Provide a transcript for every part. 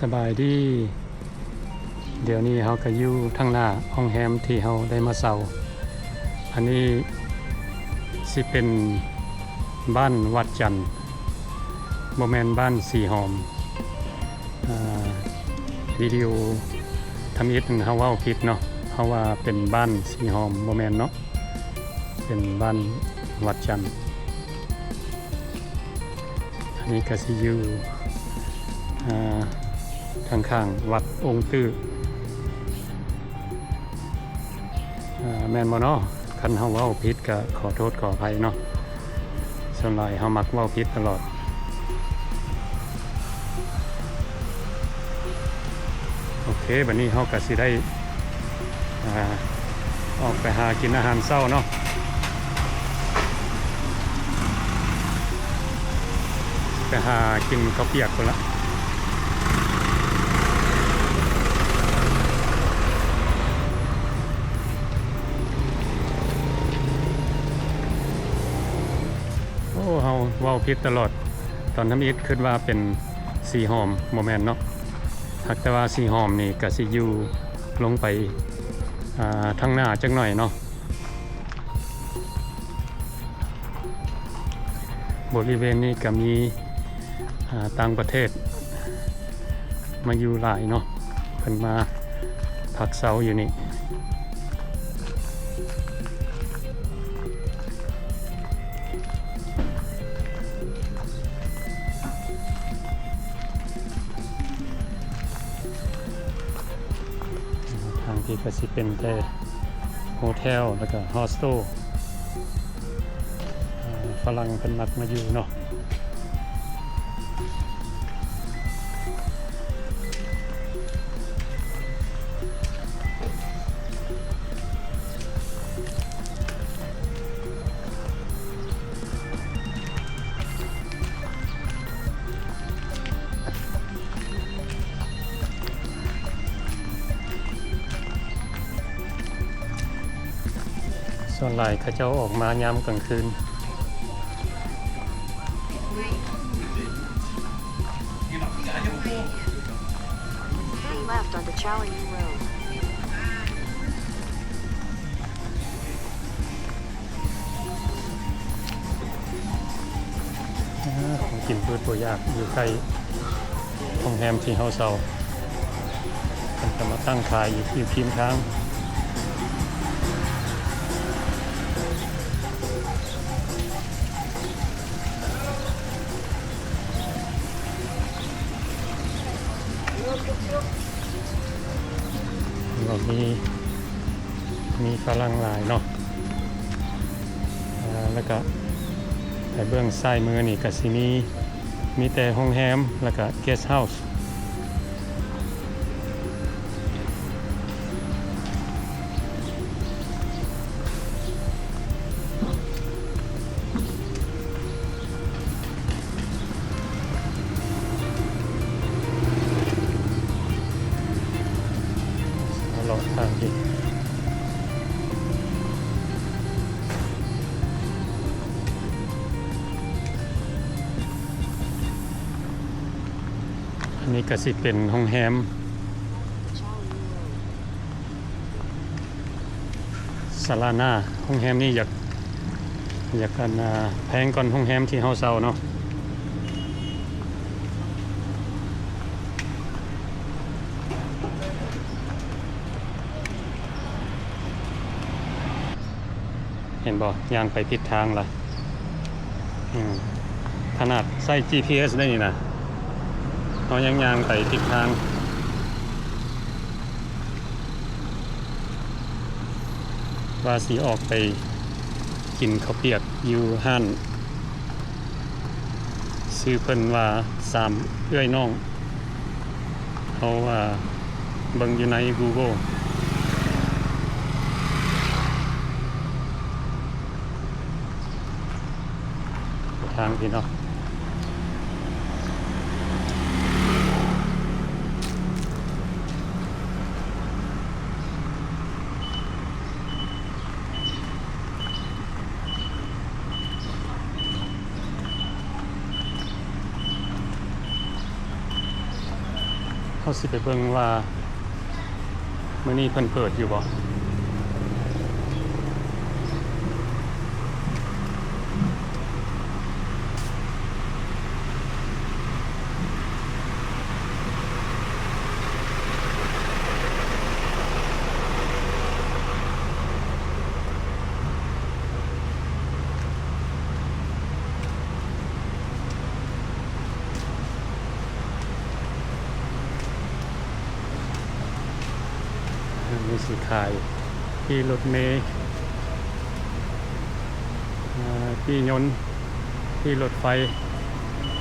ສະບາຍດີ. ດຽວນີ້ເຮົາກະຢູ່ທາງໜ້າໂຮງແຮມທີ່ເຮົາໄດ້ມາເຊົ່າ. ອັນນີ້ຊິເປັນບ້ານວັດຈັນ, ບໍ່ແມ່ນບ້ານສີຫອມ. ອາ ວິດີໂອທຳອິດເຮົາເວົ້າຜິດເນາະ, ເຮົາວ່າເປັນບ້ານສີຫອມ, ບໍ່ແມ່ນເນາະ, ເປັນບ້ານວັດຈັນ. ອັນນີ້ກະຊິຢູ່ ອາ ຂ້າງໆວັດອົງຕື້ ອາ ແມ່ນບໍ່ເນາະ? ຄັນເຮົາເວົ້າຜິດກະຂໍໂທດຂໍອະໄພເນາະ, ສ່ວນຫຼາຍເຮົາມັກເວົ້າຜິດຕະຫຼອດ. ໂອເຄ ບັດນີ້ເຮົາກະຊິໄດ້ ອາ ອອກໄປຫາກິນອາຫານເຊົ້າເນາະ, ໄປຫາກິນເຂົ້າປຽກພຸ້ນລະ. ໂອ້ ເຮົາເວົ້າຜິດຕະຫຼອດ, ຕອນທຳອິດຄິດວ່າເປັນສີຫອມ, ບໍ່ແມ່ນເນາະ. ຫາກແຕ່ວ່າສີຫອມນີ້ກະຊິຢູ່ລົງໄປ ອາ ທາງໜ້າຈັກໜ້ອຍເນາະ. ບໍລິເວນນີ້ກະມີ ອາ ຕ່າງປະເທດມາຢູ່ຫຼາຍເນາະ, ເພິ່ນມາພັກເຊົາຢູ່ນີ້. ທາງພີ້ກະຊິເປັນແຕ່ໂຮເທວ ແລ້ວກະໂຮສໂຕ ອາ ຝຣັ່ງເພິ່ນມັກມາຢູ່ເນາະ. ສ່ວນຫຼາຍເຂົາເຈົ້າອອກມາຍາມກາງຄືນ. Turn left onto Chao Yu Road. ອາ ຂອງກິນເບີດບໍ່ຢາກ ຢູ່ໃກ້ໂຮງແຮມທີ່ເຮົາເຊົ່າ, ເພິ່ນກະມາຕັ້ງຂາຍຢູ່ ຢູ່ຄຣີມທາງ. ແລ້ວມີ ມີຝຣັ່ງຫຼາຍເນາະ. ອາ ແລ້ວກະໄປເບື້ອງຊ້າຍມືນີ້ກະຊິມີ ມີແຕ່ໂຮງແຮມ ແລ້ວກະເກສເຮົາ. ເລາະທາງອີກ. ອັນນີ້ກະຊິເປັນໂຮງແຮມ ສາລານາ. ໂຮງແຮມນີ້ຢາກ ຢາກ ອັນ ອາ ແພງກວ່າໂຮງແຮມທີ່ເຮົາເຊົ່າເນາະ. ເຫັນບໍ່? ຍ່າງໄປຜິດທາງລະ. ອືມ ຂະໜາດໃຊ້ຈີພີເອສໄດ້ນີ້ນະ ເຮົາຍັງຍ່າງໄປຜິດທາງ. ວ່າຊິອອກໄປກິນເຂົ້າປຽກຢູ່ຮ້ານ ຊື່ເພິ່ນວ່າສາມເອື້ອຍນ້ອງ. ເຮົາ ອາ ເບິ່ງຢູ່ໃນກູໂກ ທາງພີ້ເນາະ. ເ ເຮົາຊິໄປເບິ່ງວ່າມື້ນີ້ເພິ່ນເປີດຢູ່ບໍ່. ອັນນີ້ຊິຂາຍ ທີ່ລົດເມ ເອີ ທີ່ຍົນ ທີ່ລົດໄຟ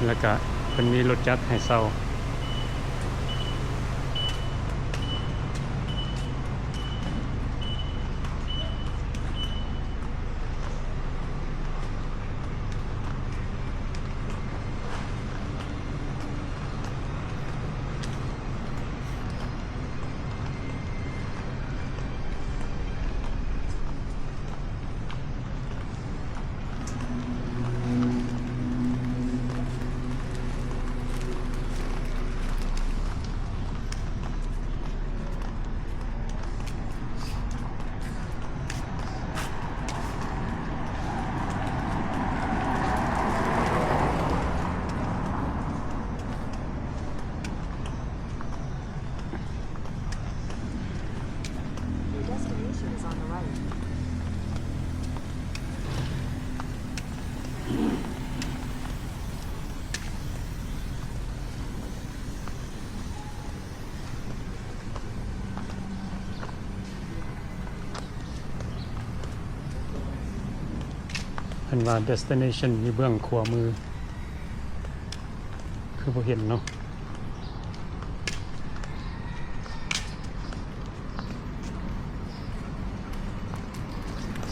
ແລ້ວກະເພິ່ນມີລົດຈັກໃຫ້ເຊົ່າ. ເພິ່ນວ່າ destination ຢູ່ເບື້ອງຂວາມື ຄືບໍ່ເຫັນເນາະ.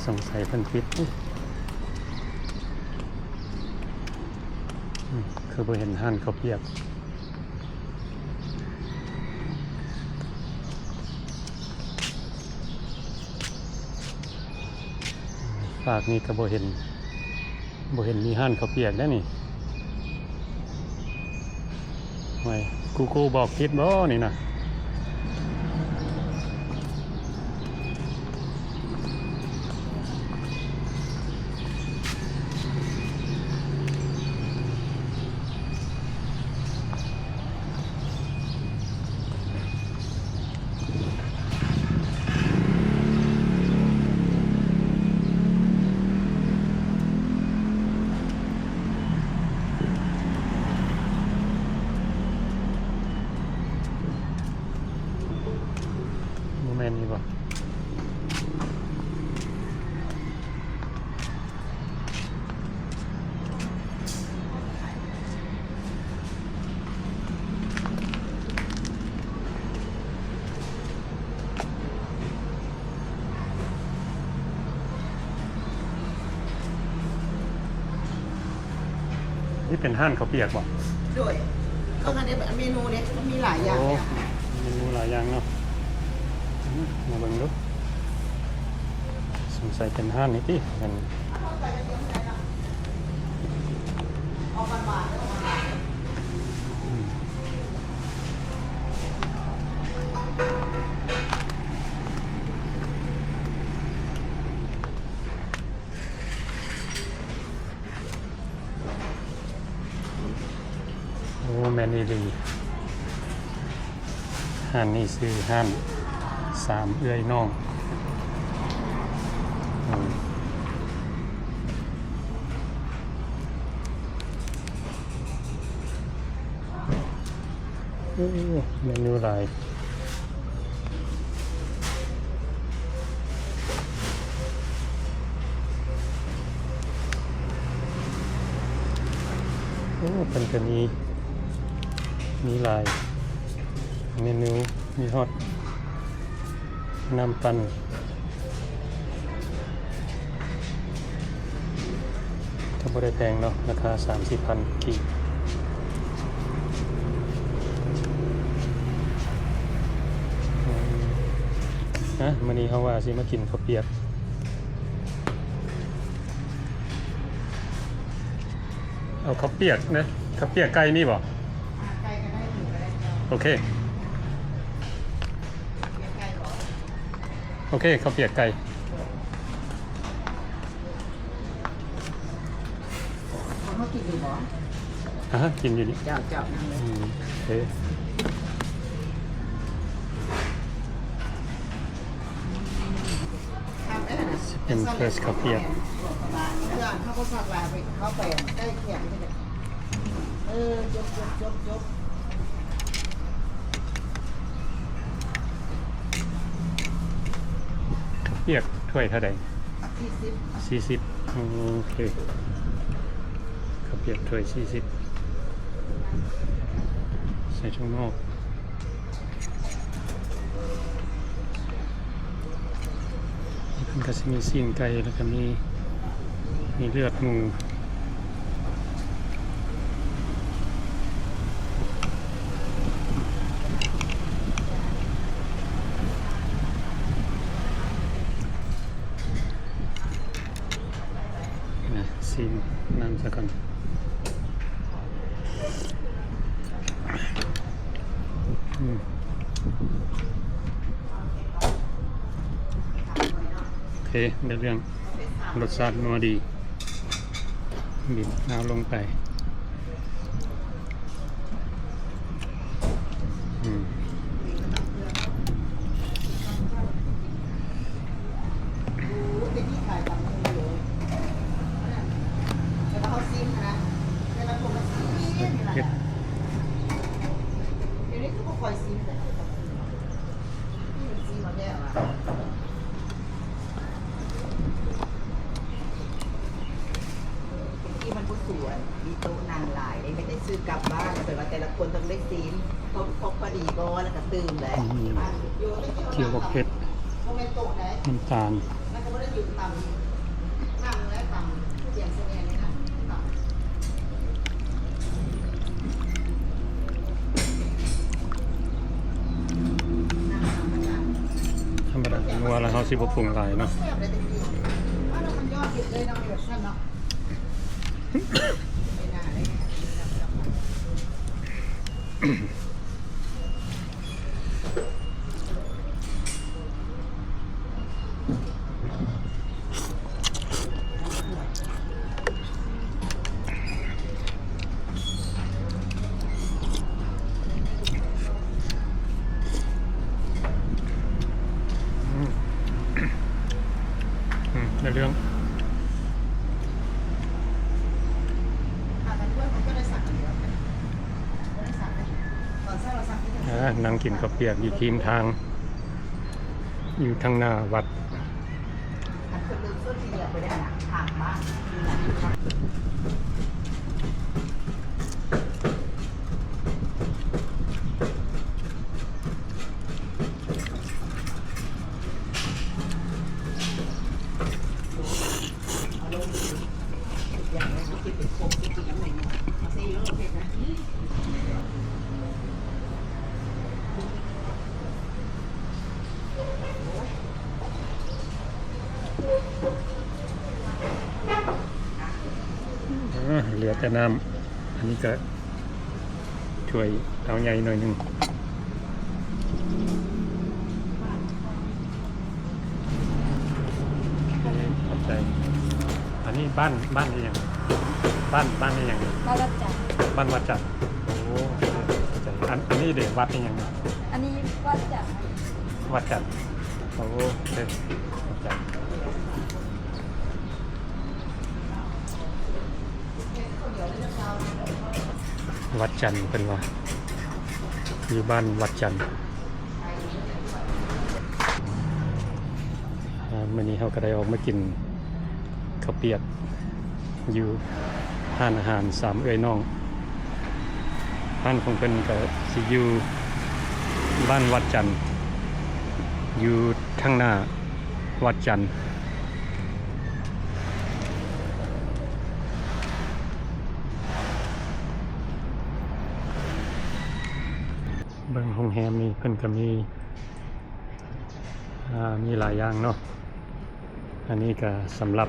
ສົງໄສເພິ່ນປິດ. ອືມ ຄືບໍ່ເຫັນຮ້ານເຂົ້າປຽກ. ຟາກນີ້ກໍບໍ່ເຫັນ ບໍ່ເຫັນມີຮ້ານເຂົ້າປຽກເດ້ນີ້. ໂອ້ຍ Google ບອກຜິດບໍ່ນີ້ນະ? ບໍ່ແມ່ນນີ້ບໍ່? ນີ້ເປັນຮ້ານເຂົ້າປຽກບໍ່? ໂດຍ ເບິ່ງອັນນີ້ ເມນູເດ້ ມັນມີຫຼາຍຢ່າງ. ໂອ້ ເດ້ ເມນູຫຼາຍຢ່າງເນາະ. ອືມ ມາເບິ່ງດູ ສົງໄສເປັນຮ້ານນີ້ຕິ ເປັນ ອືມ. ໂອ້ ແມ່ນອີ່ຫຼີ. ຮ້ານນີ້ຊື່ຮ້ານສາມເອື້ອຍນ້ອງ. ໂອ້ ເມນູຫຼາຍ. ໂອ້ ເພິ່ນກໍມີ ມີຫຼາຍເມນູ ມີຮອດນ້ຳປັ່ນ. ກໍບໍ່ໄດ້ແພງເນາະ ລາຄາສາມສິບພັນກີບ. ອືມ ນະ ມື້ນີ້ເຮົາວ່າຊິມາກິນເຂົ້າປຽກ. ເອົາເຂົ້າປຽກນະ ເຂົ້າປຽກໄກ່ມີບໍ່? ໄກ່ກໍໄດ້ ໝູກໍໄດ້. ໂອເຄ. ໂອເຄ ເຂົ້າປຽກໄກ່ ເຮົາກິນຢູ່ບໍ່? ອາ ກິນຢູ່ນີ້. ເຈົ້າ ເຈົ້າ ນັ່ງເລີຍ. ອືມ ໂອເຄ ເປັນເຟຣຊເຂົ້າປຽກ. ເຮົາບໍ່ຊອກຫຼາຍ ເຂົ້າໄປໃກ້ຄຽງ. ເອີ ຈົບ ຈົບ ຈົບ ຈົບ. ເຂົ້າປຽກຖ້ວຍເທົ່າໃດ? ສີ່ສິບ ສີ່ສິບ. ໂອເຄ ເຂົ້າປຽກຖ້ວຍສີ່ສິບ ໃສ່ຖົ່ວງອກ. ເພິ່ນກະຊິມີຊີ້ນໄກ່ ແລ້ວກະມີ ມີເລືອດໝູ. ນະ ຊີມນ້ຳຊະກ່ອນ. ອືມ ໂອເຄ ໄດ້ເລື່ອງ ລົດຊາດນົວດີ. ບີບນ້ຳລົງໄປ. ອືມ ທີ່ມັນບໍ່ສວນ ມີໂຕະນັ່ງຫຼາຍເດ້ ໄດ້ຊື້ກັບບ້ານ ແຕ່ວ່າແຕ່ລະຄົນຕ້ອງໄດ້ຊີມ ພໍ ພໍດີບໍ່ ແລ້ວກະຕື່ມແຫຼະ. ອືມ ເຈີບັກເຜັດ ນ້ຳຕານ ມັນກະບໍ່ໄດ້ຢູ່ຕຳ ນັ່ງແລະຕຳ ທຳມະດານົວລະ ເຮົາຊິບໍ່ປຸງຫຼາຍເນາະ. ອືມ ອືມ ໄດ້ເລື່ອງ. ອ່າ ນັ່ງກິນເຂົ້າປຽກຢູ່ທີມທາງ ຢູ່ທາງໜ້າວັດ. ເຫຼືອແຕ່ນ້ຳ ອັນນີ້ກະ ຖ້ວຍເຕົ້າໃຫຍ່ໜ້ອຍໜຶ່ງ. ຂອບໃຈ. ອັນນີ້ບ້ານ ບ້ານອີ່ຫຍັງ? ບ້ານ ບ້ານອີ່ຫຍັງ? ບ້ານວັດຈັນ. ບ້ານວັດຈັນ. ໂອ້ ຂອບໃຈ. ອັນ ອັນນີ້ເດ ວັດອີ່ຫຍັງ? ອັນນີ້ວັດຈັນ. ວັດຈັນ. ໂອ້ ເອີ ຂອບໃຈ. ວັດຈັນ ເພິ່ນວ່າ ຢູ່ບ້ານວັດຈັນ. ອາ ມື້ນີ້ເຮົາກະໄດ້ອອກມາກິນເຂົ້າປຽກຢູ່ຮ້ານອາຫານສາມເອື້ອຍນ້ອງ. ຮ້ານຂອງເພິ່ນກະຊິຢູ່ບ້ານວັດຈັນ ຢູ່ທາງໜ້າ ວັດຈັນ. ເບິ່ງໂຮງແຮມນີ້ ເພິ່ນກະມີ ອາ ມີຫຼາຍຢ່າງເນາະ. ອັນນີ້ກະສຳລັບ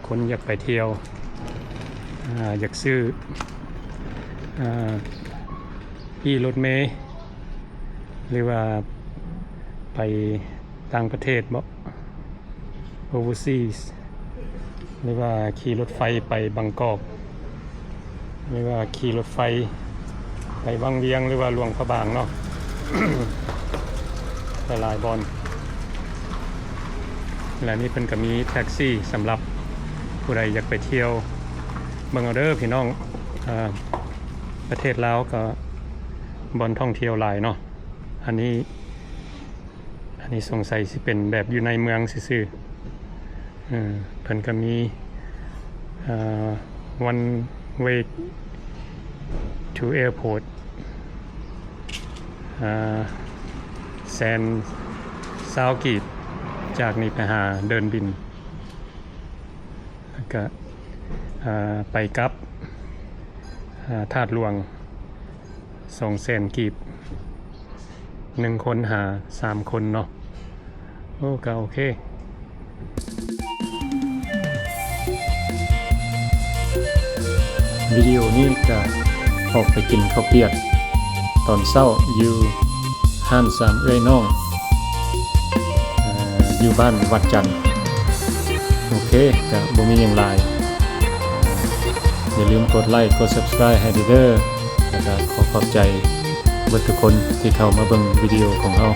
ຄົນຢາກໄປທ່ຽວ ອາ ຢາກຊື້ ອາ ຂີ່ລົດເມ ຫຼືວ່າໄປ ຕ່າງປະເທດເບາະ overseas ຫຼືວ່າຂີ່ລົດໄຟໄປບາງກອກ ຫຼືວ່າຂີ່ລົດໄຟໄປວັງວຽງ ຫຼືວ່າຫຼວງພະບາງເນາະ ຫຼາຍໆບ່ອນ. ແລະນີ້ເພິ່ນກໍມີແທັກຊີສຳລັບຜູ້ໃດຢາກໄປທ່ຽວ ເບິ່ງເອົາເດີພີ່ນ້ອງ. ເອີ ປະເທດລາວກໍບ່ອນທ່ອງທ່ຽວຫຼາຍເນາະ. ອັນນີ້ ອັນນີ້ສົງໄສຊິເປັນແບບຢູ່ໃນເມືອງຊື່ໆ. ເອີ ເພິ່ນກໍມີ ເອີ one way to airport ເອີ ແສນຊາວກີບ ຈາກນີ້ໄປຫາເດີ່ນບິນ ແລ້ວກະ ເອີ ໄປກັບ ເອີ ທາດຫຼວງ ສອງແສນກີບ ໜຶ່ງຄົນຫາສາມຄົນເນາະ. ໂອ້ ກະໂອເຄ. ວິດີໂອນີ້ກະອອກໄປກິນເຂົ້າປຽກຕອນເຊົ້າຢູ່ຮ້ານສາມເອື້ອຍນ້ອງ ເອີ ຢູ່ບ້ານວັດຈັນ. ໂອເຄ ກະບໍ່ມີຫຍັງຫຼາຍ. ຢ່າລືມກົດໄລກ໌ ກົດ subscribe ໃຫ້ເດີ ແລ້ວກະຂໍຂອບໃຈເບິດທຸກຄົນທີ່ເຂົ້າມາເບິ່ງວິດີໂອຂອງເຮົາ.